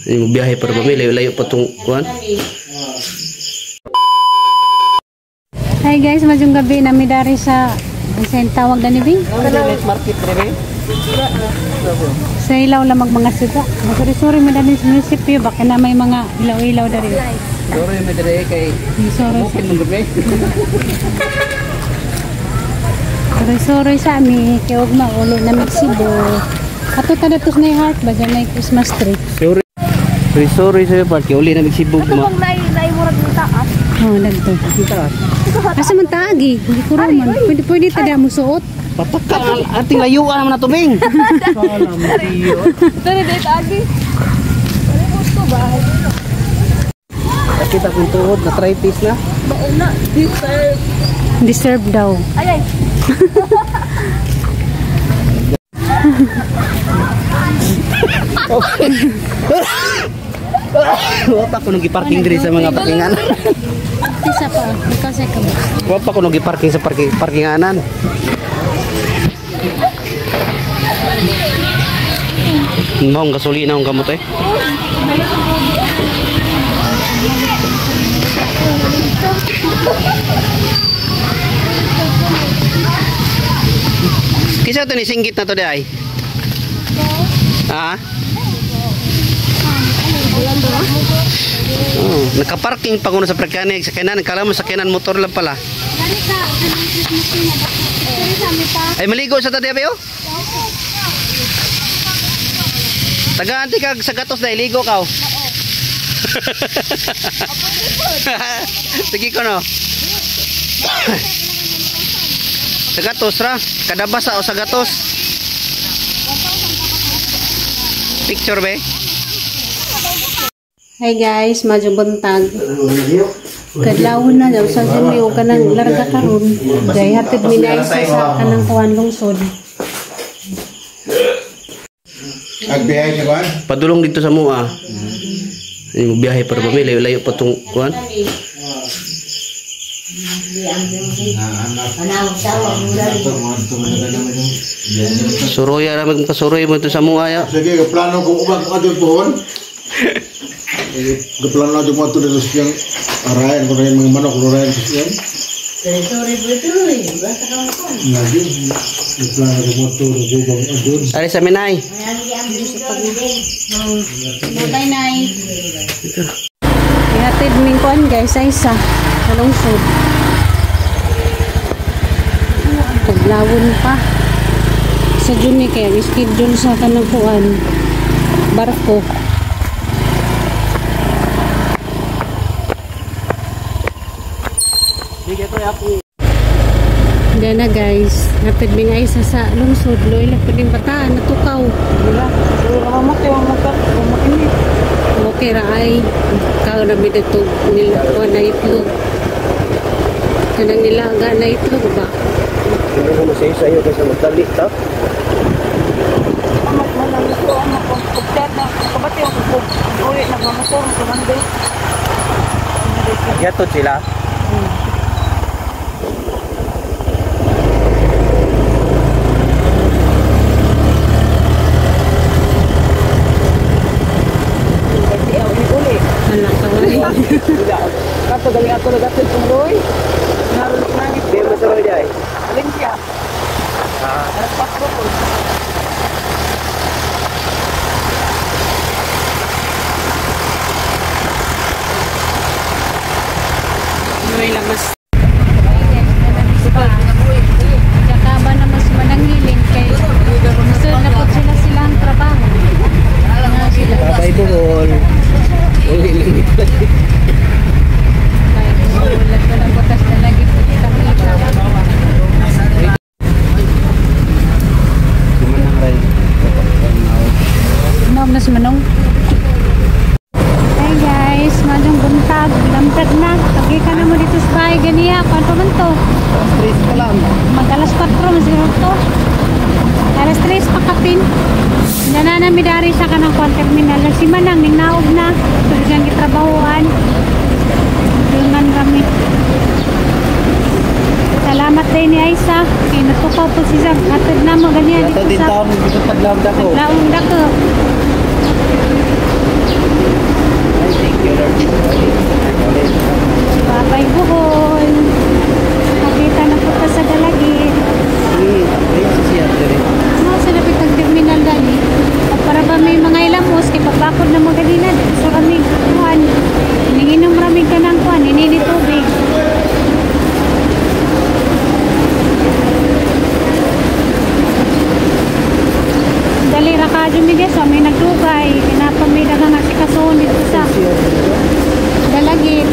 Yung biyahe para ba layo-layo pa tong kuan. Hi guys, maayong gabi nami dari sa tawag na ni Bing? Market dre. Sa ilaw lamang mga suga. Masuri-suri mo dali sa munisipyo baka na may mga ilaw-ilaw dari. Sorry mo dre kay sorry. Bukid man gabi. Sorry sa ami kay og maulo na magsibo. Ato ta datos na heart ba dyan na Christmas tree. Sorry. Sorry sa park uli na magsibog ma. Katong nay murag ni taas. Oh, nagto. Asa man taagi? Hindi ko man. Pwede pwede ta da mo suot. Pataka ating layuan naman na tubing. Dere dai taagi. Dere gusto ba? Kita kung tuhod na arthritis na. Mauna, deserve. Deserve daw. Ay ay. Wa pa ko nang gi-parking diri sa mga parkingan. Isa pa, ikaw sa ka. Wa pa ko nang gi-parking sa parkinganan. Maong gasolina ang gamot eh. Kisa to ni singgit na to di ay? Ha? Oh, nakaparking pa kuno sa parkanig sa kanan, kala mo sa kanan motor lang pala. Ay maligo sa tadi abe oh. Tagaan ti kag sa gatos dai ligo ka. Sige ko no. Sa gatos ra, kada basa o sa gatos. Picture be. Hi guys, medyo buntag. Kadlawon na daw sa jud og kanang larga karon. Dahil hatid mi na isa sa kanang kuan lungsod. Agbiyahe siya kuan? Padulong dito sa mua. Yung biyahe para ba layo-layo pa tong kuan. Suroy ra magkasuroy mo dito sa mua ya. Sige, plano ko ubang adto pohon. Geplano na mo ato dito siyang arayan ko na yung mga manok arayan ko siyang. Sorry po ito eh. Basta ka mo. Lagi, geplano ko mo ato gubang adun. Ari sa minay. Bye nay. Ihatid ming kuan guys ay isa sa lungsod. Taglawon pa. Sa June ni kay schedule sa kanang kuan barko. Diyan na guys, napid mi nga isa sa lungsod, loy lang pwedeng bataan, natukaw. Okay ra ay, ikaw na mi dito, nila, na itlog. Kanang nilaga na itlog ba? Hindi mo sa isa iyo kasi magdali ta. Yato sila. Kato galing ako nagatid kong Roy. Narulok na ngit. Di mo sa Roy day. Valencia. Ah. Alas 4 ko. Roy lamas. Jakaba na mas manangiling kay gusto na po sila silang trabaho. Na sila. Babay buhol. Uli lang ito. Manong. Hi guys, maayong buntag, lamtag na. Pagika na mo dito sa bahay ganiya, kwanto man to? Alas 3 pa lang. Mag alas 4 man siguro to. Alas 3 pa kapin. Dana na mi dari sa kanang kwan terminal. Si Manang ning naog na. Tuloy siyang gitrabahoan. Dungan kami. Salamat din ni Aisa. Kay natukaw po siya. Hatid na mo ganiya dito sa dito taglaom dako. Taglaom dako. Nagbakod na mga ganina. So kami kuan. Ninginom ramig ka ng kuan. Ninini tubig. Dali ra ka dyan guys. So, may nagdugay. Pinapamida ka nga si Kason dito sa Dalagit.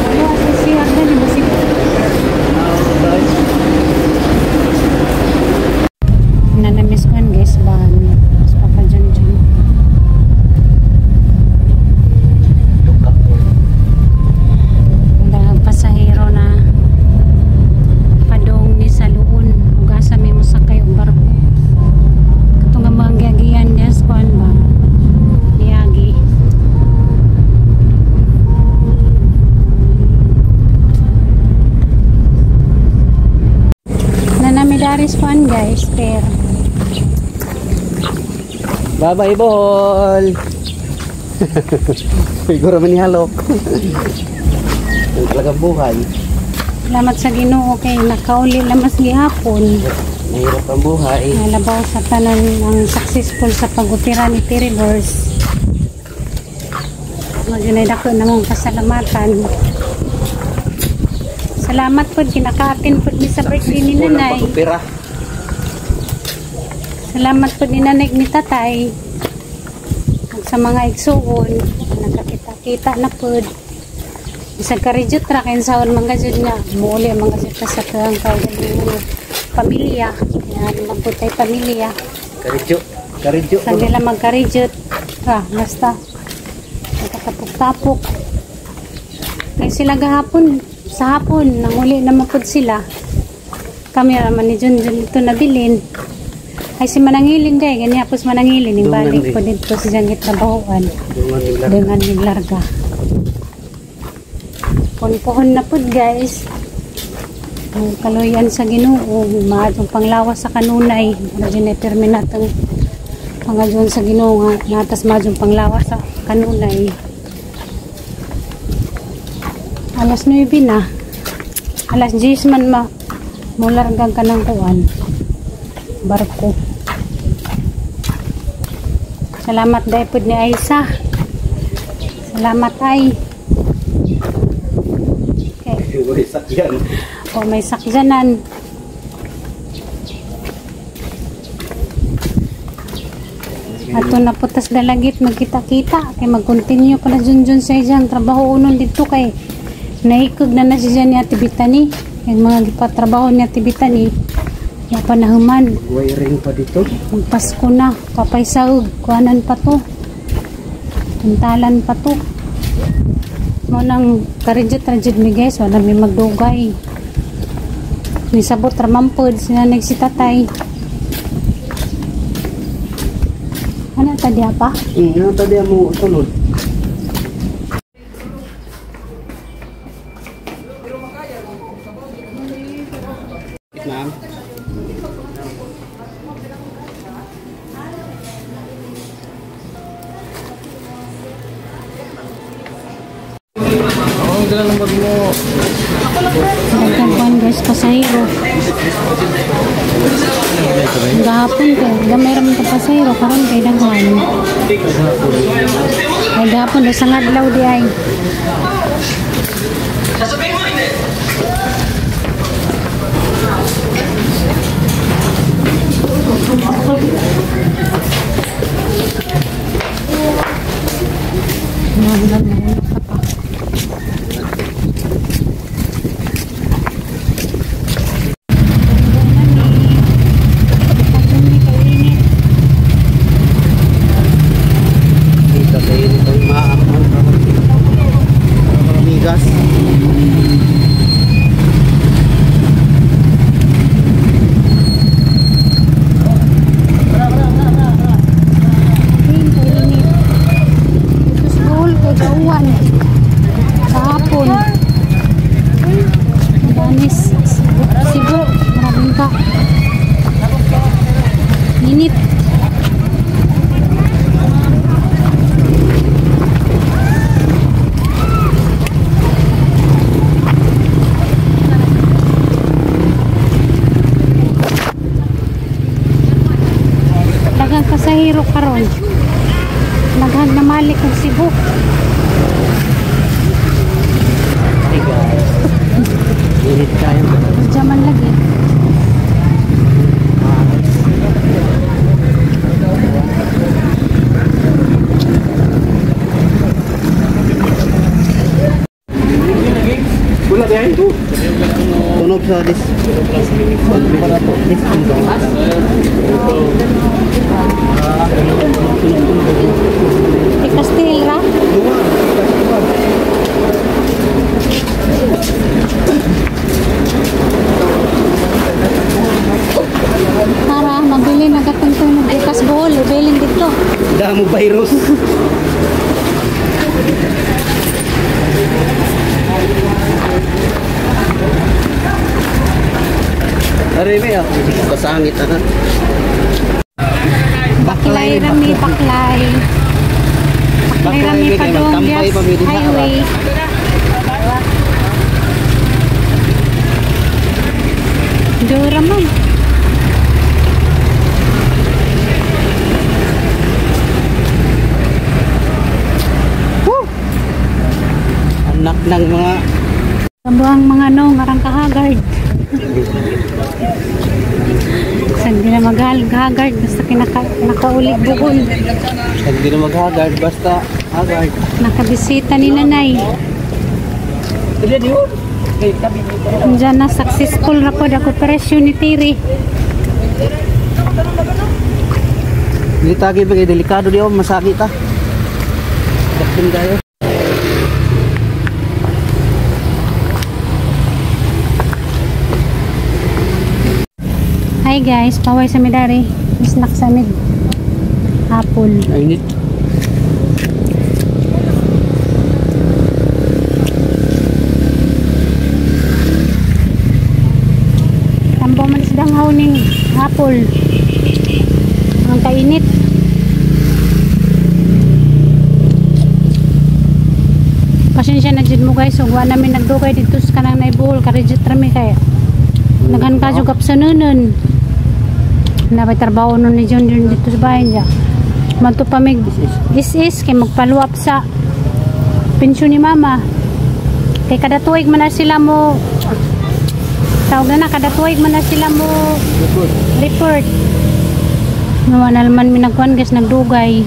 Wala sa siya. Dali ba siya? Nanamiss ko guys ba? Mas pa dyan dyan. Ang pasahero na padong ni sa Luon. Ugasa may musakay og barko. Katong nga mga giagian niya sa kuan ba? Niagi. Nanami daris kuan guys, pero Bye-bye, Bohol! Siguro man halok. Ang talagang buhay. Salamat sa Ginoo kay nakauli lamas gihapon. Mahirap ang buhay. Nalabaw sa tanan ang successful sa pag-opera ni Terry Bors. Magyunay dako namong pasalamatan. Salamat po, kinakaatin po ni sa birthday ni Successful ang Nanay. pag-opera. Salamat po ni Nanay ni Tatay. At sa mga igsuon, nagkakita-kita na po. Isang karidyo tra, kaya sahon mga jud nga, muuli ang mga jud sa tuwang kaugalingon pamilya. Kaya magputay pamilya. Karidyo. Karidyo. Saan nila magkaridyo? Ah, basta. Nagkatapok-tapok. Kaya sila gahapon, sa hapon, nanguli naman po sila. Kami raman ni Junjun ito nabilin. Ay si Manangilin dahil, ganyan po si Manangilin. Yung balik po dito sa diyang trabahoan. Dungan niglarga. Puhon-puhon na po guys. Ang kaluyan sa Ginoo, maadtong panglawas sa kanunay. Medyo na pirmi natong pangadyon sa Ginoo nga natas maadtong panglawas sa kanunay. Alas 9 na. Alas 10 man ma mulargang ka ng kuwan. Barko. Salamat dahil po ni Aisa. Salamat ay. Okay. May sakyan. O may sakyanan. Ato na po tas Dalagit magkita-kita. Kay mag-continue pa na dyan sa iyang trabaho unon dito kay naikog na na siya ni Ate Bitani. Yung mga gipatrabaho ni Ate Bitani. Ya pa nahuman. Wiring pa dito. Magpasko na. Papay sahog. Kuhanan pa to. Puntalan pa to. Mo nang karidyo-tradyod mi guys. Wala mi magdugay. May sabot ramampod. Sinanag si tatay. Ano tadi apa? Ano tadi mo sunod? Ma'am. Nagkakuan guys, pasahero. Gahapon kay gamay ra man ka pasahero karon kay daghan. Ay gahapon sa ngadlaw di ay. Kita sa inyo itong maamon. Amigas. Ito sa bowl kay gauwan. Sa hapon. Danis. Sibo. Maraming ka. Init. pasahero karon. Naghag na malik og Cebu. Hey guys. Init kayo. Diyan man lagi. Wala ba ito? Tunog sa this. Ikastil ra. Tara, mabili na katong tunog bukas Bohol, ibilin dito. Damo virus. Are may ako kasangit ana. Baklay rami, baklay. Baklay rami Baklay, padong magtampay yes, pa mi dinha, highway. Dura man. Woo! Anak ng mga Ang mga no, ngarang kahagard. Saan di na maghagard, basta nakaulig buhol. Hindi na maghagard, basta hagard. Nakabisita ni nanay. Diyan na, successful na po ako operasyon ni Tiri. Hindi tagi ba kay delikado di oh, masakit ah. Dakpin tayo. Hi guys, paway sa midari. Snack sa mid. Apple. Ay, init. Tambo man isdang hauning apple. Ang kainit. Pasensya na jud mo guys, ug wa namin nagdugay dito sa kanang naibuhol, karejit rami kay naghan ka jud kapsanunon. Nabay trabaho nun ni John John dito sa bahay niya. Manto pa mig is-is kay magpaluap sa pensyon ni mama. Kay kada tuig man na sila mo tawag na kada tuig man na sila mo report. Nawa na naman mi nagkuan guys, nagdugay.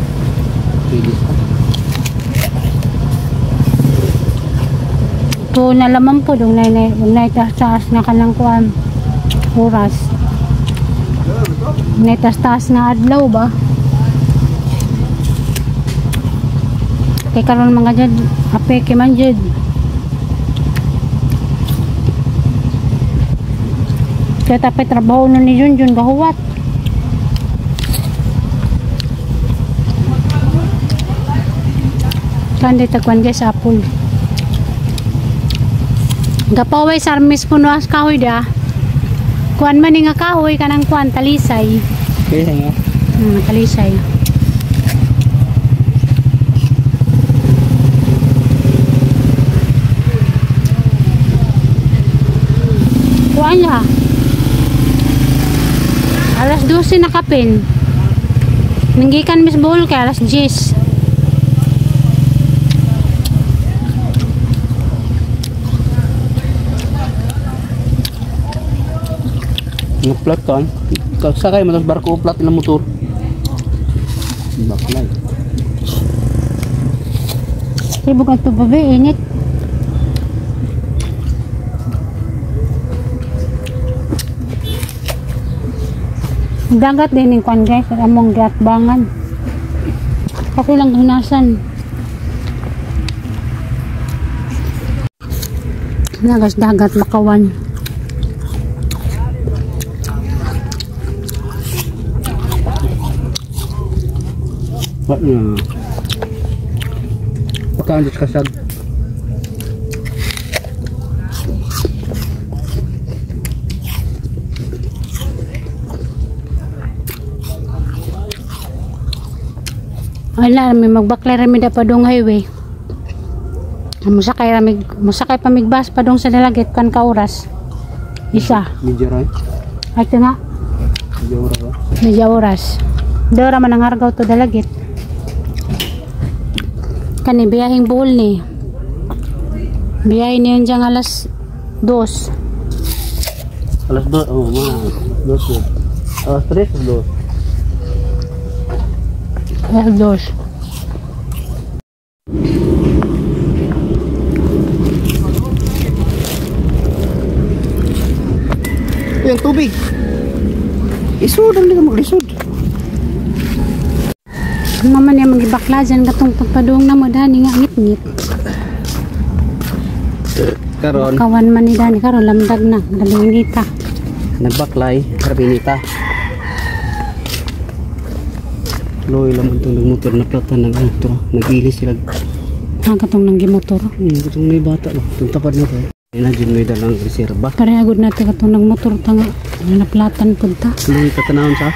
To na lamang po dong nay nay taas na kanang kuan oras. Nay taas na adlaw ba? Kay karon mga jud ape kay man jud. Kaya tapay trabaho nun ni Junjun gahuwat. Kandi tagwan guys apple. Gapaway sa armis puno as kahoy da. Kuan man ni nga kahoy kanang kuan talisay. Kaya nga. Talisay. Kuan ya. Alas 12 na kapin. Nanggikan Miss Bohol kay alas 10. Nguplat kan. Sakay mo tas barko uplat ilang motor. Baklay. Sibog ang tubabi, init. Dagat din yung kwan guys, among giatbangan. Ako lang hinasan. Nagas dagat makawan. What na? Pagkaan dito kasag. Wala, may magbaklay rami da padong highway. Musakay rami, musakay pa migbas padong sa Dalaguete kan ka oras. Isa. Medyo rin. Ay, ito nga. Medyo oras ba? Medyo oras. Dora man ang Argao to Dalagit. Kani biyaheng Bohol ni. Biyahe niyon diyang alas 2. Alas 2, oh, mga 2. Alas 3 o 2. Alas 2. Yung tubig. Isod ang liga maglisod. Mama niya magibakla dyan katong pagpadung na mo dani nga ngit-ngit. Karon Kawan man ni dani karon lamdag na dalingita. Nagbaklay, karabinita. Loy lang itong nagmotor na plata nag ito, nag-ilis sila. Ang katong nang gimotor. Katong may bata ba? Itong tapad na to. Imagine may dalang reserba. Pareha gud nato katong nagmotor ta nga naplatan pud ta. Loy katanawon sa.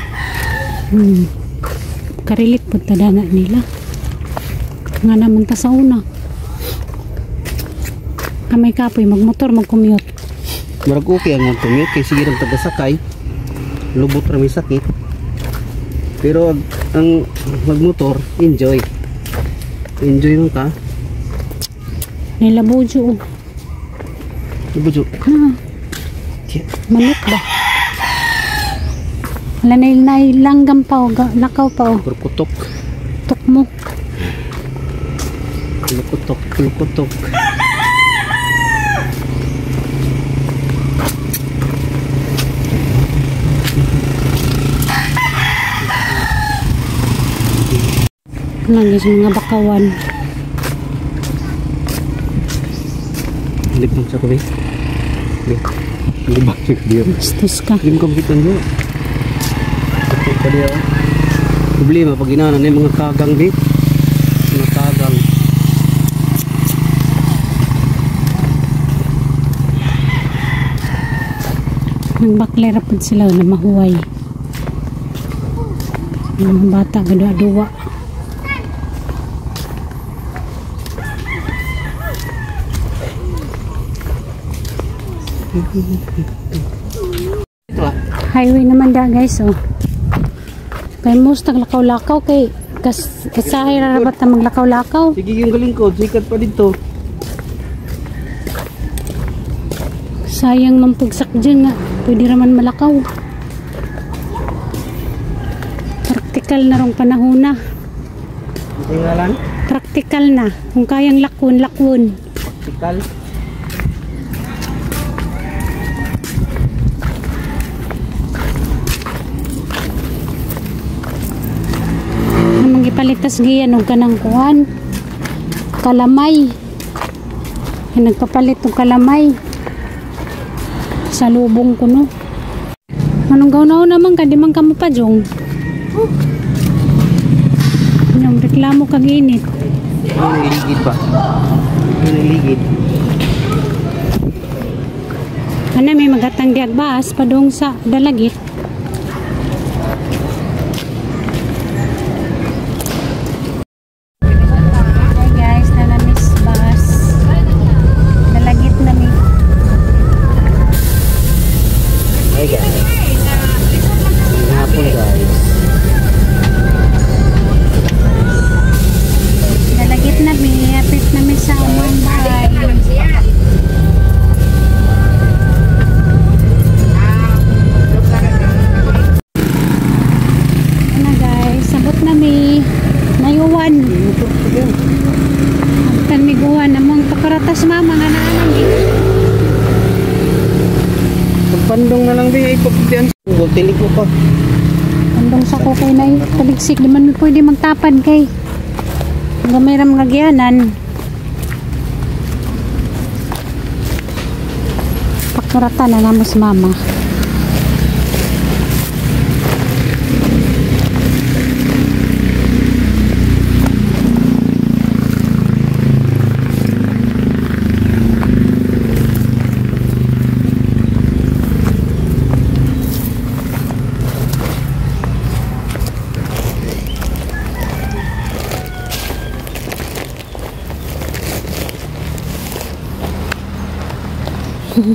Karilit pud ta dana nila. Nga naman ta sa una. Kamay kapoy magmotor mag-commute. Murag okay ang mag-commute kay sige rang tagasakay. Lubot ra may sakit. Pero ang magmotor, enjoy. Enjoy man ka. Nilabujo. Labujo. Ha. Manok ba? Wala na nailanggam pa o lakaw pa o. Kutok. Tok mo. Kutok, kutok. Nangis mga bakawan. Libang sa kubi. Libang sa kubi. Bastos ka. Hindi mo kampitan mo. Problema pag inanan yung mga kagang di. Mga kagang. Nang baklera po sila na mahuway. Mga bata gadwa-duwa. Ito ah. Highway naman da guys oh. Kay most naglakaw-lakaw kay kasahay ra rabat na maglakaw-lakaw. Sige yung galing ko, sikat pa dito. Sayang man pagsak dyan nga, pwede raman malakaw. Praktikal na rong panahon na. Tinggalan? Praktikal na. Kung kayang lakon, lakon. Praktikal? Palitas giyan og kanang kuan kalamay. Ay, nagpapalit og kalamay sa lubong kuno. Anong gawnaw naman ka di man ka mapajong. Yung reklamo kag init. Ang ligid ba? Ang ligid. Ana may magatang diag baas padung sa Dalagit. Pagpandong na lang din ay pagdiyan. Tilik ko pa. Pandong sa ko kay nay taligsik di man pwede magtapad kay gamay ra mga giyanan. Pakurata na namo si mama.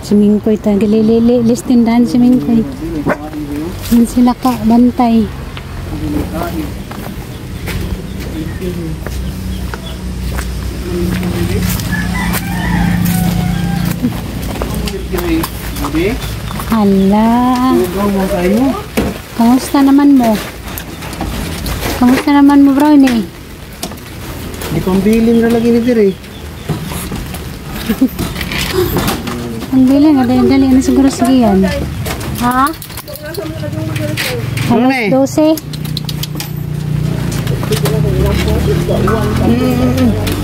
Si Mingkoy ta galilili listindahan si Mingkoy. Yan sila ka bantay. Hala. Kamusta naman mo? Kamusta naman mo, Brownie? Di pambilin na lagi ni Dire. Ang bilin, dali na siguro sige yan. Ha? Brownie. Alas 12.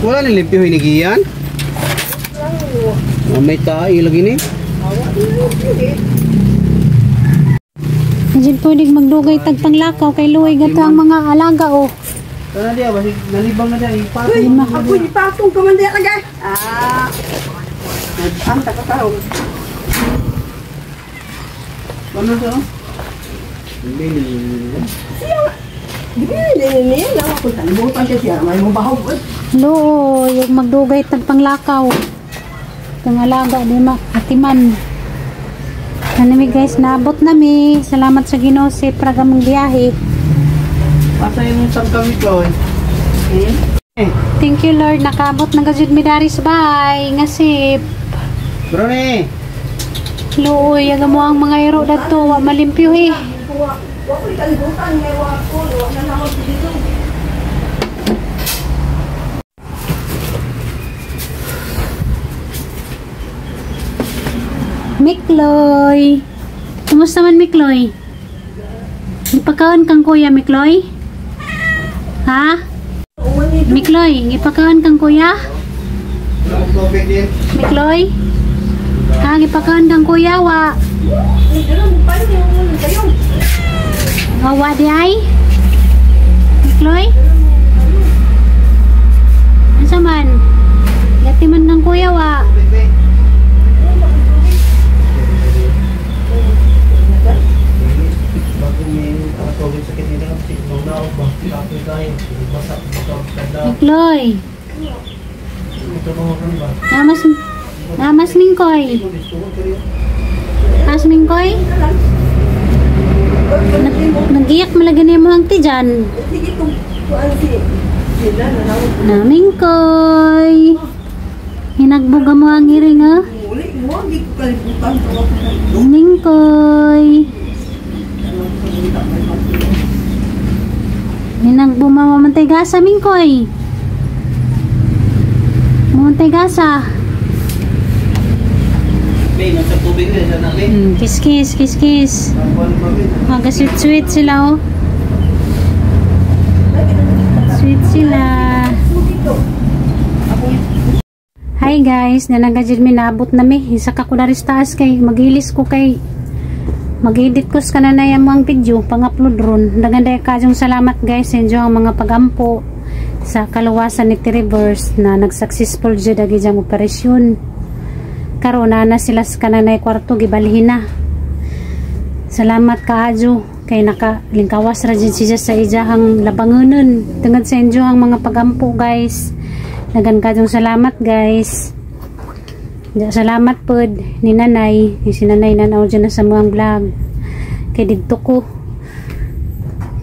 Wala ni limpyo hinigiyan. May tae lagi ni. Medyo pwede magdugay tagpanglakaw kay luway gato ang mga alaga oh. Tara diya, basig nalibang na diya ipatong. Uy, ako ipatong ka man diya lagi. Ah. Ang takataw. Ano to? Bilin. Dili ni lang ako kalibutan siya siya may mabahog. Luoy, yung magdugay tagpanglakaw. Itong alaga di ma atiman. Ano mi guys, naabot na mi. Salamat sa Ginoo sa pragamong biyahe. Pasa yung tagkami ko. Eh. Thank you Lord, nakaabot na gajud mi dari sa bahay. Nga sip. Brownie. Luoy, aga mo ang mga iro dadto, wa malimpyo eh. Wa ko kalibutan nga wa ko, wa na namo dito. Mikloy. Kumusta man Mikloy? Gipakaon kang kuya Mikloy? Ha? Mikloy, gipakaon kang kuya? Mikloy? Ha, gipakaon kang kuya wa? Wa di ay? Mikloy? Asa man? Gati man kang kuya wa? Mikloy. Namas namas mingkoy. As mingkoy. Nagiyak malagi na mo ang tijan. Na mingkoy. Hinagbuga mo ang iring ah. Mingkoy. Hinagbuga mo gasa mingkoy. Mamantay gasa. Kiss kiss kiss kiss. Maga sweet sweet sila oh. Sweet sila. Hi guys, nanagajid mi naabot na mi. Isa ka ko dari sa taas kay magilis ko kay mag-edit ko sa kananaya mo ang video pang-upload ron. Dagan kajong salamat guys sa inyo ang mga pagampo sa kaluwasan ni T-Reverse na nag-successful jud agi jang operasyon. Karon na sila sa kananay kwarto gibalhin na. Salamat kaayo kay nakalingkawas ra jud siya sa ijahang labangonon. Tungod sa inyo ang mga pagampo guys. Dagan kajong salamat guys. Salamat pod ni nanay, ni si nanay nanaw dyan na sa mga vlog. Kay didto ko.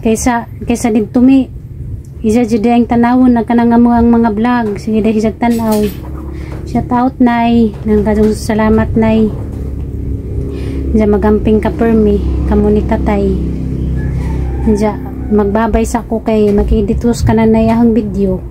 Kaysa didto mi. Isa jud ang tanawon na kanang amo ang mga vlog. Sige dahil sa tanaw. Shout out nay, nang kajong salamat nay. Diya magamping ka permi, kamo ni tatay. Diya magbabay sa ko kay mag-editos ka na nay ahang video.